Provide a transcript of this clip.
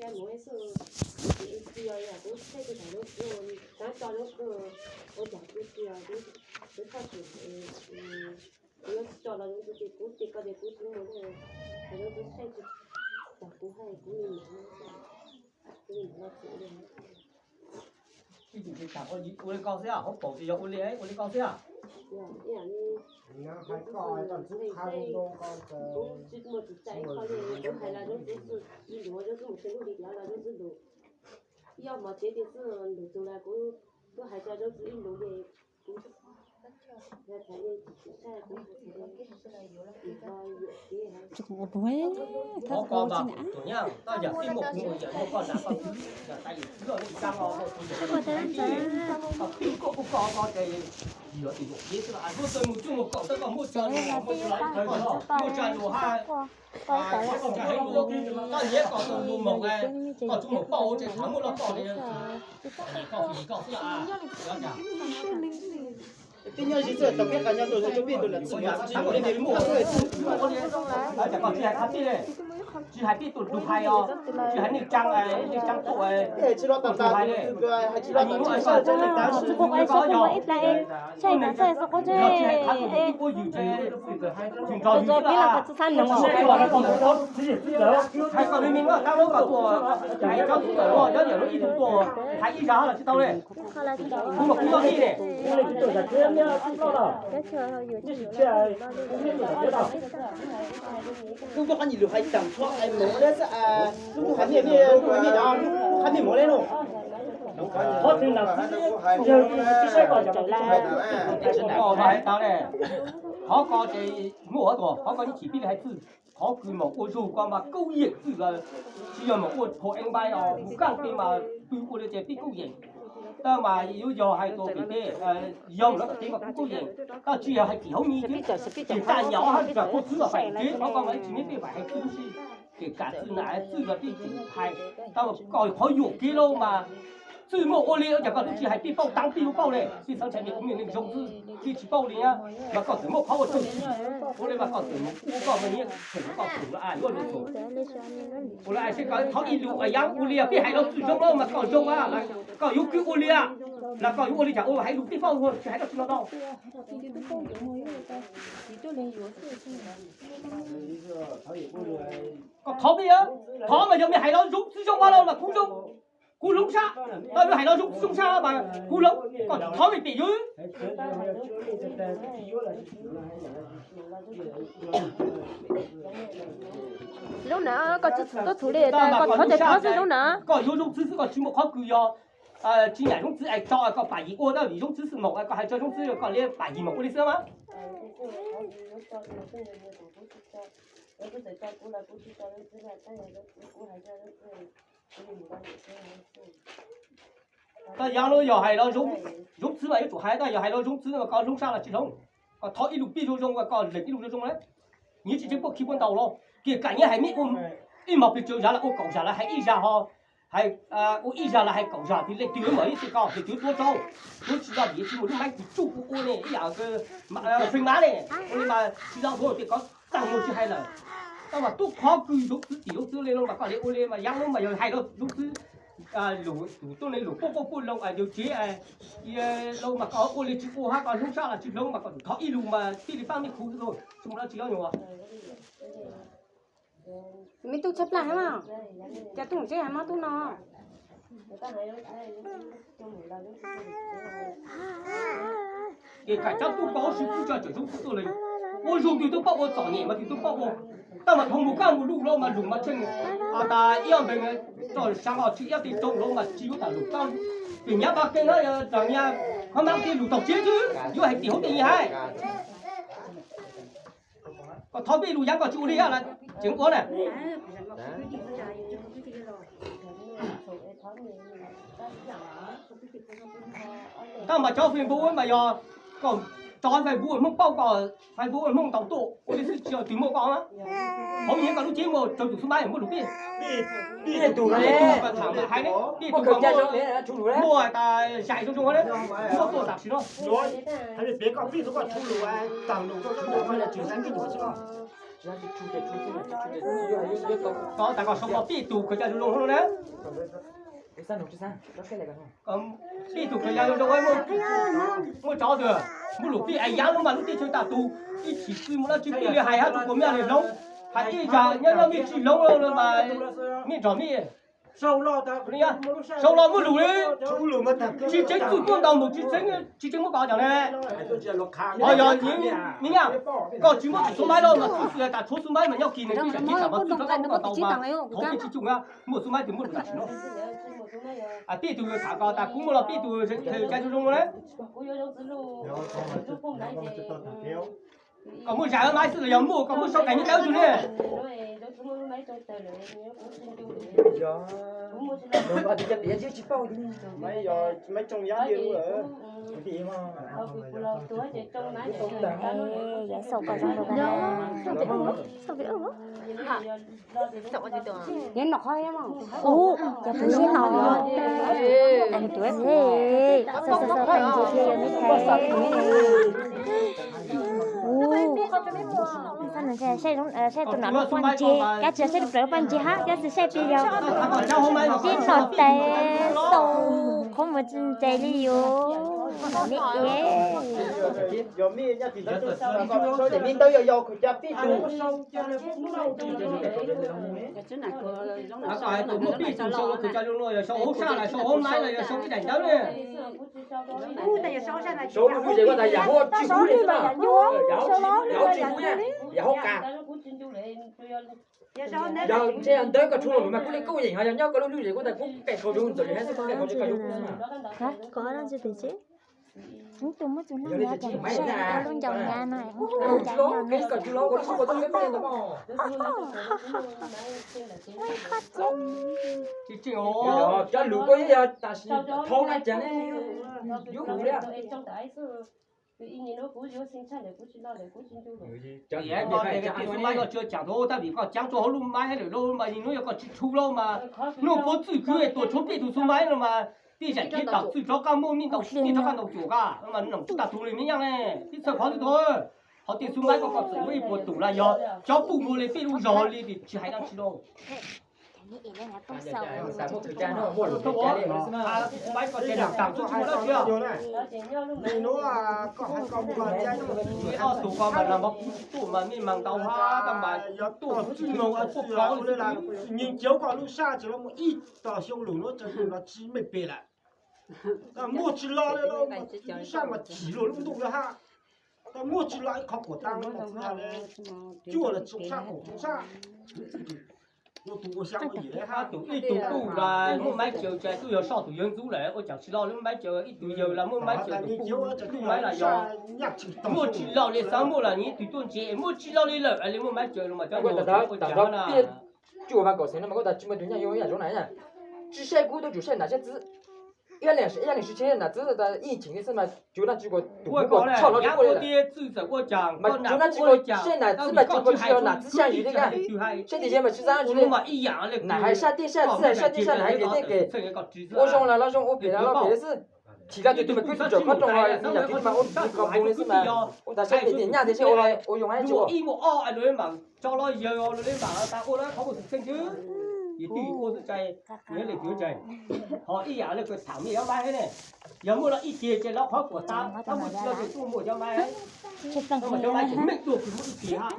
Cov nuav xwb, kuv tsis ua yam kuv txhaj tsis tau lub kub, cov coj lub kub ua cas kuv tsis, kuv txhaj tsis, kuv yuav tsis coj los lub kub ces kuv ces koj ces kuv tsis muaj lub, lub kub txhaj tsis tau kuv hais kuv li ntawd, kuv li ntawd los tsis ua li. Ib tug tsis tham ua li koj xwb, hauv paus tsis yog ua li, ua li koj xwb. Kuv tsis muaj tsis cai koj li, kuv hais los zoo xwb, ib ntus zoo xwb mus txog lub li tiav los zoo xwb lus. Ib ob hmos tsev tiag xwb lus txug los kuv, kuv hais tso zoo xwb ib lus li. Qhov ko mas kuv nyab, koj yam tij muaj kuv mus yam muaj koj hnav koj twb yam tais yus twb los ib tsaab os, koj tus yam tais tij, koj twb koj kuj koj koj ces yog tus yuam kev xwb los, luag txawm mus cuaj mus kaum tawm koj muaj tsa luag, muaj tsa luag hab, koj nyiam koj tus luag moog, koj tsuas mus pauj ces thav muaj loj toj li, koj fim koj xwb los. Tib nyob zig txawj tau peb qas nyob rau zog cov peb tus lam txwj yam tsis muaj li muaj, tsis hais koj tsis hais qhov tij li, tsis hais peb tus lug hais os, tsis hais neej tsaa, neej tsaa tuaj, tsis los tas tas hais li, tsis los tas tas tsis hais qhov twg twb ua yus ces tsis nrog yus xwb, hais koj li me no tab lub koj tuaj, hais tsob tub tawm los nyob yam lub ib tug tuaj, hais ib zag los tsis tau li. Kuv mas kuv nyob ib ne. Lub muaj qhov nyuag lug hais tag nrho hais mov le xwb, lub muaj qhov nyuag, lub muaj qhov nyuag mov le no. Qhov twg na, yog tsis saib koj, qhov ko ces muaj, qhov ko yeej chim pib li hais txwj. Qhov kws mam ua zug ko mas kuj yeem txwj lawm, tsis yog mam ua phaum eev npai os, mus kaaj peb mas pw ua li ces peb kuj yeem. Tab mas yuav yog hais txog pem teb, yog mus lawv tom teb mas kuj kuj yeem, tab tsis yog hais tim hauv nyiaj, tim tag nyom hab txog puag txwv los faim tsev, qhov ko mas ib tsis neb peb faim hais txwj lub sij, kev kam txwj nam txwj yog peb tsis hais. Tab mas koj qhov yuam kev lauj mas txwj muaj ua li, ua cas koj twb tsis hais peb paub, taab peb yuav paub ne, peb xaav tshais me kuv me neeg zoo xwb, peb tsis paub li na. Mas koj txawm muaj qhov ua txuj, ua li mas koj txawm mus ua koj me nyiaj, txhum koj txhum los yuav lug txhum. Ua li seb koj thov ib lus, yav ua li peb hais los txwj zoo los mas koj zoo, koj yuav kwv ua li, los koj yuav ua li cas ua hais lus peb paub, tsis hais dab tsi no tau. Koj thov peb, thov mas yog mej hais los zoo txwj zoo ua los mas kuv zoo, kuv hloov sab, koj yuav hais los zoo txwj zoo sab mas kuv hloov, koj tsis thov mej pem yuav. Lub na koj tsis txhum tuaj txhum li, koj thov ces thov xwb zoo na. Koj yuav zoo txwj xwb, koj tsis muaj qhov kws yog tsis nyam zoo txwj es tso koj pam yim ua, tab vim zoo txwj xwb maum koj hais tso zoo txwj koj li pam yim maum ua li xwb mas. Tab yav no yog hais los zoo txwj mas yuav tsum hais, tab yog hais los zoo txwj mas koj hloov sab los tsis hloov, koj thov ib lus pib zoo zoo, koj lees ib lus zoo zoo na. Nyiaj tsis tseeb puaj khi puaj ntaus los, kev kam nyiaj hais mej ua ib mos pes tsawg zag los ua kaum zag los hais ib zag ho, hais ua ib zag los hais kaum zag, tes leej twg mam ib txhia koj tes twg tuav rau, tuav tsis tau tes tsis muaj lub maiv kws tsuj ua ua ne ib yam feem mab ne, ua li mas tsis tau tuav tes koj txaj muag tsis hais lawm. Tab mas tub qhov kws zoo txwj tim zoo txwj li loo mas koj li ua li mas yav lub mas yog hais los zoo txwj, lus tus tuab neeg lus puaj puaj puaj loo yog tsev loo mas koj ua li tsis ua hab koj hloov sab los tsis hloov mas koj thov ib lus mas tij li pab mej khuv xwb, tsis muaj dab tsi os nyuag. Me tub tshaj plaj heev, cov tub tsev hais mob tub no. Ces kam cov tub paub sib kub tso tsawm zoo txwj tuaj li. Ua zoo twg tub paub ua, txom nyem mas twg tub paub ua. Tab mas dhau mus kaj mus luj los mas lus mas tsheej, tas ib ob npeeg tso sab os, tsis ib ob teg tsoo los mas tsis yuav tas lus tau. Vim nyab pab keeb na, tas nyab qhov mab tej lus taug tsev xwb, yuav hais tim hauv tej nyiaj hais. Koj thov peb lus yav koj tsis ua li los tseem ua na. Tab mas cov Facebook mas yog koj tso Facebook Hmoob paub, koj Facebook Hmoob ntaus tuaj ua li xwb, tsis yog twg muaj koj na. Hauv nyiaj koj lub cev muaj tsawg tus xub npab muaj lus peb. Peb tug, peb tug koj tham hais ne, peb tug koj muaj, muaj tas zais zoo zoo ne, muaj tuaj tam sim no. Hais li peb koj peb tug koj tshuav lus, tag lus koj tsis tau, koj tsis tau tsis tau. Koj tas koj sau koj pij tus khaws cai zoo zoo na. Pij tus khaws cai zoo zoo, muaj tsov twg, muaj lus pij es yav lub mas lub teb chaws tas tus, ib chim txwj mus dab tsi pij li hais hab tug puas mej li hloov, hais ib zag nyob nyob mej tsis hloov los mas mej nrog mej sau los muaj lus li. Tsis tseeb txwj muab ntau mus tsis tseeb, tsis tseeb muab koj cov ne. Ho yog me nyuam, koj tsis muab txwm xuab maib los mas txwj xwm tas tshuav xuab maib mas nyob kis nws pij zam kis tam mas txwj rov qab muab koj tau mas thov pij tsis tsum na, muaj xuab maib tus muaj lus tam sim no. Pij tus tham koj tas kuv muaj los pij tus cai zoo zoo na. Koj muaj zam maib xwb los yog muaj koj muaj sau tais me dawb tus ne. Ub, cov phooj ywg no, tus ub, xav xav xav tais ntsis thiab yog nej thaiv. Ub, saib tus no lub pob ntseg, kab tsis saib tus plaws lub pob ntseg hab, kab tsis saib pib yog tib tom tes xaus qhuav mus ntses li yus. Muaj pij tus sau khaws cai zoo no yog sau hauv sab los sau hauv maib los yog sau ib daim ntawv ne. Sau lub lub zes kuj tas yam hauv tsis kub li xwb na. Yam hauv tsis kub, yam hauv kas. Yog ntshe yog ntawv koj tshuav los mas kuj li kuj yeem, ho yog nyob koj lub lub zes kuj tas kuj qe qhov zoo ntxawm li hab xwb, qe qhov zoo koj zoo kub xwb na. Ib tug muab txug neeg yuav tseem saib koj lub ncaus nyav no, lub ncaus nyav no. Tsis tseeb os. Cov lus koj yog tam sim thaum na cas ne, yuav mus li. Cov niam tais xub maib koj tsis cav tau tab vim koj cav tau hauv lub maib lawm lauj mas nim no yog koj tsis tshuav lauj mas, hnub puav txwj kwv tuaj tshuav pij tus xub maib no mas, pij zam kiv tam txwj rov qab muaj mej ntaus tij rov qab ntaus cuam koj mas noom tsis tag tus li me nyuam ne. Pib txhawj qhov twg tau, qhov tej xub maib koj koj txawm muaj ib puas tus los yog cov puj nkaus li pij lub zog li tsis hais dab tsi lauj. Xub maib koj ces nws tam txwj tsis muaj dab tsi. Nim no koj hais koj mus koj ntsia, ob tug koj mas nag hmo kuv tsis tuaj mas mej mas ntau hab, koj mas yog tuaj tsis moog tuaj plaub li xwb. Nyeem cia koj lub sab tsis los mus ib tog xyoo lug nuav tseem los tsis mej pem lawm. Koj muaj tsis los li los lub sab mas chim luag lub ntuj lawm hab. Koj muaj tsis los ib qho kuam taab cuaj los tsoo sab kaum tsoo sab. Ua tus ua xyaa ua yim hab. Tus ib tug tuaj los muaj maib caws ces tuaj yog soj tus yawg ntxub lawm ua caum tsis los lub maib caws, ib tug yawg los muaj maib caws tus puj maib los yog muaj tsis los li xav muaj los nyiv tug tuaj ntse, muaj tsis los li lawm li muaj maib caws los mas cov ua caum na. Cuaj vas kaum xeev no mas koj tas tsis muaj tus nyiaj yoo ib yam zoo na. Tsis saib kuv tuaj tsum saib nam saib txwv. Ib leeg sib tsheej nam txwv tas ib cheem li xwb mas cuv naj tsis kuas tus kuas tshoj no tsis kuas li lawm. Mas cuv naj tsis kuas saib nam txwv mas tsis kuas tsis yog nam txwv sab yim li na. Saib tis yog mas tsis txawj tsis li. Nam hais sab tij sab txwv hais sab tij sab nam hais pem tej kev. Ua zoo los los zoo, ua pem los los pem xwb. Chim los tus twg mas kuj tsis txawm qhov rooj los yam twg mas ua tus koj pub li xwb mas ua tas saib tis nyaj tias seb ua zoo hab tsis ua. Tso los yawg los li mam tas ua los qhov ua xwm txheej xwb. Yim twg ua xwb tsis nws le twv tsis. Ho ib yam li kws tham mej cov maib ne, yog muaj los ib ceg ces los qhov kuam tas, tab muaj tsis los ces tuaj muaj cov maib. Cov maib ces mej tuaj kws muaj ib ceg hab.